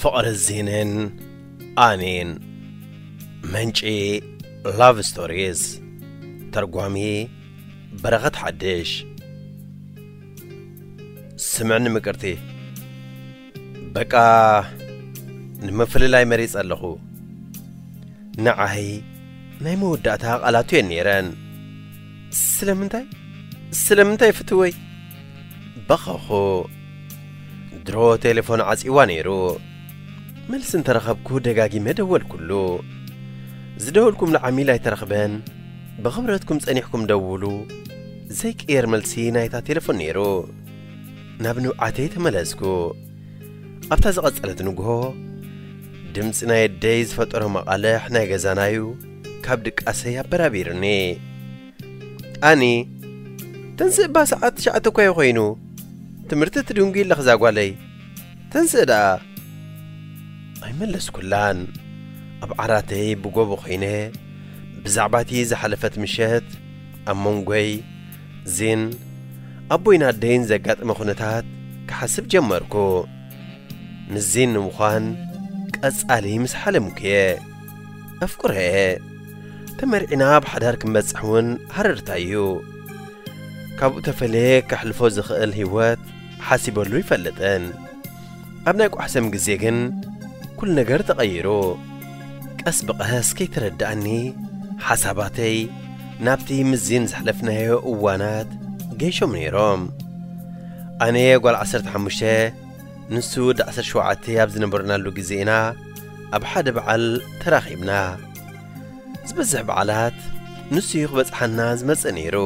ፍቕሪ ዚንን ኣኒን። ምንጪ ላቭ ስቶሪስ። ተርጓሚ በረኸት ሓድሽ። ስምዕኒ ምቅርቲ፣ በቃ ንምፍልላይ መሪጸ ኣለኹ። ንዓይ ናይ መወዳእታ ቃላቱ እየን ነይረን። ስለምንታይ? ስለምንታይ ፍትወይ? በኸኹ። ድሮ ቴሌፎን ዓጺዋ ነይሩ። መልሲ እንተረኸብኩ ደጋጊመ ደወልኩሉ። ዝደወልኩምሉ ዓሚል ኣይተረኽበን። ብኽብረትኩም ጸኒሕኩም ደውሉ። ዘይቅየር መልሲ ናይታ ቴሌፎን ነይሩ። ናብ ንብዓተይ ተመለስኩ። ኣብታ ዝቐጸለት ንግሆ፣ ድምጺ ናይ ኣደይ ዝፈጠሮ መቓልሕ ናይ ገዛናዩ ካብ ድቃሰይ ኣበራቢርኒ። ኣኒ፣ ተንስእ እባ፣ ሰዓት ትሽዓተ እኳ እዩ ኮይኑ። ትምህርቲ ትድንጉ ኣለኺ እዛ ጓለይ። ተንስእ ደኣ። ኣይመለስኩላን። ኣብ ዓራተይ ብጎቦ ኮይነ ብዛዕባ እቲ ዝሓለፈት ምሸት ኣብ መንጎይ ዚን ኣቦይን ኣደይን ዘጋጠመ ኩነታት ክሓስብ ጀመርኩ። ምስ ዚን ንምዃን ቀጻሊ ምስ ሓለምኩ እየ። ኣፍቅሮ እየ። ተመርዒና ኣብ ሓዳር ክንበጽሕ እውን ሃረርታ እዩ። ካብኡ ተፈልየ ከሕልፎ ዝኽእል ህይወት ሓሲበሉ ይፈልጥን። ኣብ ናይ ቋሕሰም ግዜ ግን ኩሉ ነገር ተቐይሩ። ቀስ ብቐስ ከይተረድኣኒ ሓሳባተይ ናብቲ ምስ ዚን ዘሕለፍናዮ እዋናት ገይሾም ነይሮም። ኣነ ጓል ዓሰርተ ሓሙሽተ፣ ንሱ ወዲ ዓሰርተ ሸውዓተ ኣብ ዝነበርናሉ ግዜ ኢና ኣብ ሓደ በዓል ተራኺብና። ዝበዝሕ በዓላት ንሱ እዩ ክበጽሓና ዝመጽእ ነይሩ።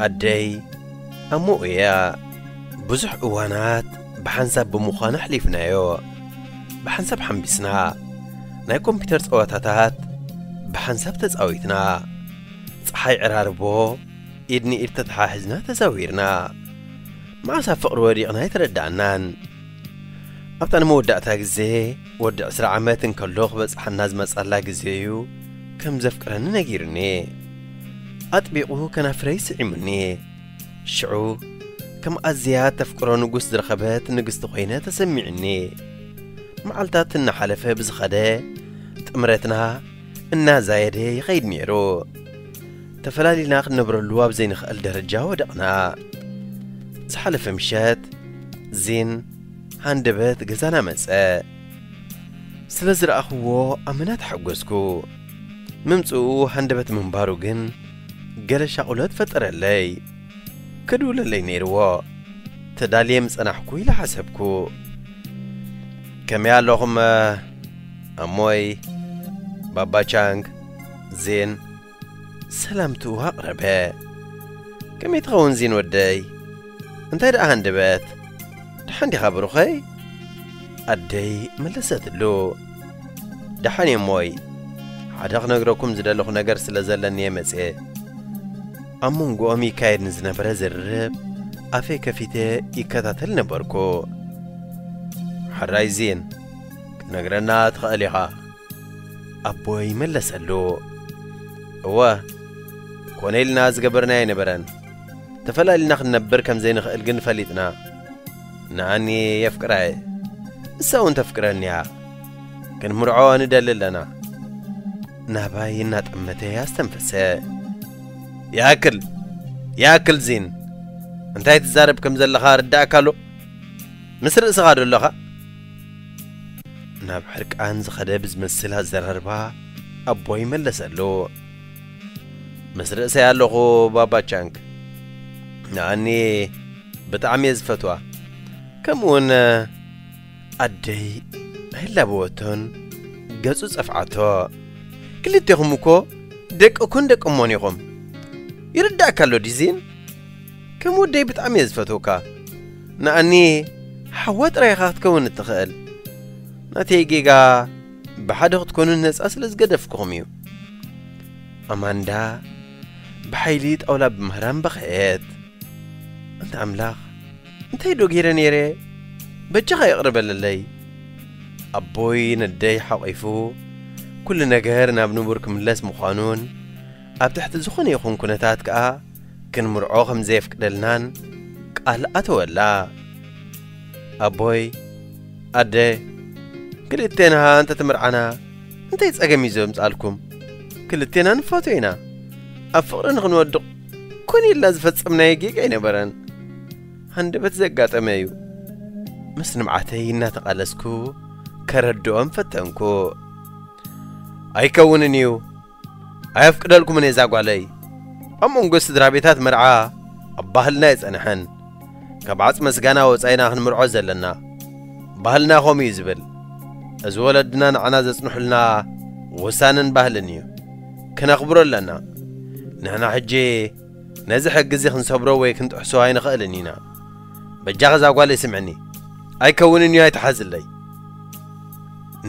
ኣደይ ኣሞኡ እያ። ብዙሕ እዋናት ብሓንሳብ ብምዃኑ ኣሕሊፍናዮ። ብሓንሳብ ሓምቢስና። ናይ ኮምፒውተር ጸወታታት ብሓንሳብ ተጻዊትና። ጸሓይ ዕራርቦ ኢድ ንኢድ ተተሓሒዝና ተዛዊርና። መዓስ ኣብ ፍቕሪ ወዲቕና ኣይተረዳእናን። ኣብታ ንመወዳእታ ግዜ ወዲ ዕስራ ዓመት እንከሎ ክበጽሓና ዝመጻላ ግዜ እዩ ከም ዘፍቅረኒ ነጊሩኒ። ኣጥቢቑ ከናፍረይ ስዒሙኒ። ሽዑ ከም ኣዝያ ተፍቅሮ ንጉስ ዝረኸበት ንግስቲ ኮይነ ተሰሚዑኒ። መዓልታት እናሓለፈ ብዝኸደ ጥምረትና እናዛየደ ይኸይድ ነይሩ። ተፈላሊና ክንነብረሉ ኣብ ዘይንኽእል ደረጃ ወደቕና። ዝሓለፈ ምሸት ዚን ሃንደበት ገዛና መጸ። ስለ ዝረኣኽዎ ኣመና ተሓጎስኩ። ምምጽኡ ሃንደበት ምንባሩ ግን ገለ ሻቕሎት ፈጠረለይ። ክድውለለይ ነይርዎ። ተዳልየ ምጸናሕኩ ኢለ ሓሰብኩ። ከመይ ኣለኹም ኣሞይ፣ ባባ ቻንግ፣ ዚን? ሰላምትኡ ኣቕረበ። ከመይ ትኸውን ዚን ወደይ? እንታይ ደኣ ሃንደበት? ደሓን ዲኻ ብሩኸይ? ኣደይ መለሰትሉ። ደሓን እየ እሞይ። ሓደ ክነግረኩም ዝደለኹ ነገር ስለ ዘለኒ እየ መጽየ። ኣብ መንጎኦም ይካየድ ንዝነበረ ዝርርብ ኣፈይ ከፊተ ይከታተል ነበርኩ። ሕራይ ዚን፣ ክትነግረና ትኽእል ኢኻ። ኣቦይ መለሰሉ። እወ፣ ኮነ ኢልና ዝገበርናዮ ኣይነበረን። ተፈላሊና ክንነብር ከም ዘይንኽእል ግን ፈሊጥና። ንኣኒ የፍቅራ እየ። ንሳ እውን ተፍቅረኒ እያ። ክንምርዖ ንደሊ ኣለና። ናባይ እናጠመተ ኣስተንፈሰ። ይኣክል፣ ይኣክል ዚን። እንታይ ትዛረብ ከም ዘለኻ ርዳእካ ኣሎ? ምስ ርእስኻ ዶ ኣለኻ? ናብ ሕርቃን ዝኸደ ብዝመስል ኣዘራርባ ኣቦይ መለሰሉ። ምስ ርእሰይ ኣለኹ ባባ ቻንግ። ንኣኒ ብጣዕሚ እየ ዝፈትዋ። ከምኡውን ኣደይ ኣይላበወቶን ገጹ ጸፍዓቶ። ክልቴኹም እኮ ደቂ እኮን ደቂ እሞን ኢኹም። ይርዳእካ ኣሎ ዲዚን? ከም ወደይ ብጣዕሚ እየ ዝፈትወካ። ንኣኒ ሓዋ ጥራይ ኢኻ ክትከውን እትኽእል። ናተይ ጌጋ ብሓደ ክትኮኑ ነጻ ስለ ዝገደፍኩኹም እዩ። ኣማንዳ ብሓይሊ ጣውላ ብምህራም በኸየት። ኣንታ ኣምላኽ፣ እንታይ ዶ ገይረ ነይረ? በጃኻ ይቕረ በለለይ። ኣቦይ ነደይ ሓቒፉ፣ ኩሉ ነገር ናብ ንቡር ክምለስ ምዃኑን፣ ኣብ ትሕቲ ዝኾነ ይኹን ኩነታት ከኣ ክንምርዖ ከም ዘየፍቅደልናን ቃል ኣተወላ። ኣቦይ፣ ኣደ፣ ክልቴና እንተትምርዓና እንታይ ጸገም እዩ ዘምጻልኩም? ክልቴና ንፋቶ ኢና። ኣብ ፍቕሪ ንኽንወድቕ ኮን ኢልና ዝፈጸምናዮ ጌጋ ኣይነበረን። ሃንደበት ዘጋጠመ እዩ። ምስ ንብዓተይ እናተቓለስኩ ከረድኦም ፈተንኩ። ኣይከውንን እዩ። ኣየፍቅደልኩምን እዛ ጓለይ። ኣብ መንጎ ስድራ ቤታት መርዓ ኣብ ባህልና ኣይጸንሐን። ካብ ዓጽመ ስጋና ወጻኢና ክንምርዖ ዘለና። ባህልና ከምኡ እዩ ዝብል። እዚ ወለድና ንዓና ዘጽንሑልና ወሳንን ባህልን እዩ። ክነኽብሮ ኣለና። ንሕና ሕጂ ነዚ ሕጊ እዚ ክንሰብሮ ወይ ክንጥሕሶ ኣይንኽእልን ኢና። በጃኻ እዛ ጓለይ ስምዕኒ። ኣይከውንን እዩ ኣይትሓዝለይ።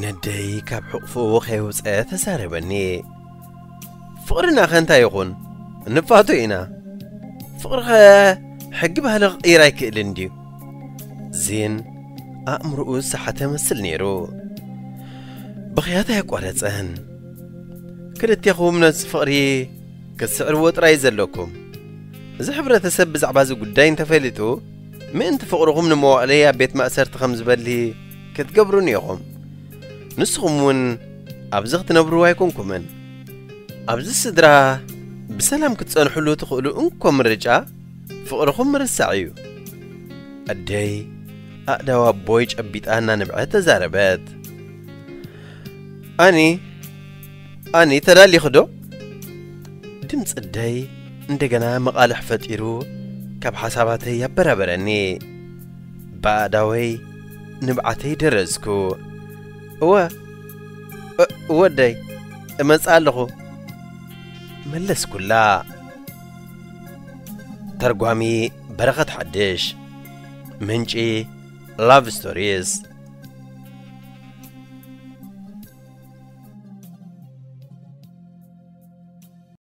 ነደይ ካብ ሕቕፍኡ ከይውጸ ተዛረበኒ። ፍቕርና ከ እንታይ ይኹን? ንፋቶ ኢና። ፍቕሪ ኸ ሕጊ ባህሊ ክቕይር ኣይክእልን ድዩ? ዚን ኣእምሮኡ ዝሰሓተ መስል ነይሩ። ብኽያት ኣየቋረጸን። ክልቴኹም ነዚ ፍቕሪ ክትስዕርዎ ጥራይ ዘለኩም። እዚ ሕብረተሰብ ብዛዕባ እዚ ጉዳይ እንተፈሊጡ ምእንቲ ፍቕርኹም ንመዋእለይ ኣብ ቤት ማእሰርቲ ከም ዝበሊ ክትገብሩኒ ኢኹም። ንስኹም እውን ኣብዚ ክትነብሩ ኣይኮንኩምን። ኣብዚ ስድራ ብሰላም ክትጸንሕሉ ትኽእሉ እንኮ ምርጫ ፍቕርኹም ምርሳዕ እዩ። ኣደይ ኣእዳው ኣቦይ ጨቢጣ እናንብዐት ተዛረበት። ኣኒ ኣኒ ተዳሊኺ ዶ? ድምፂ ኣደይ እንደገና መቓልሕ ፈጢሩ ካብ ሓሳባተይ ኣበራበረኒ። ብኣእዳወይ ንብዓተይ ደረዝኩ። እወ፣ እ-፣ እወ ኣደይ፣ እመጽእ ኣለኹ። መለስኩላ። ተርጓሚ በረኸት ሓድሽ። ምንጪ ላቭ ስቶሪስ።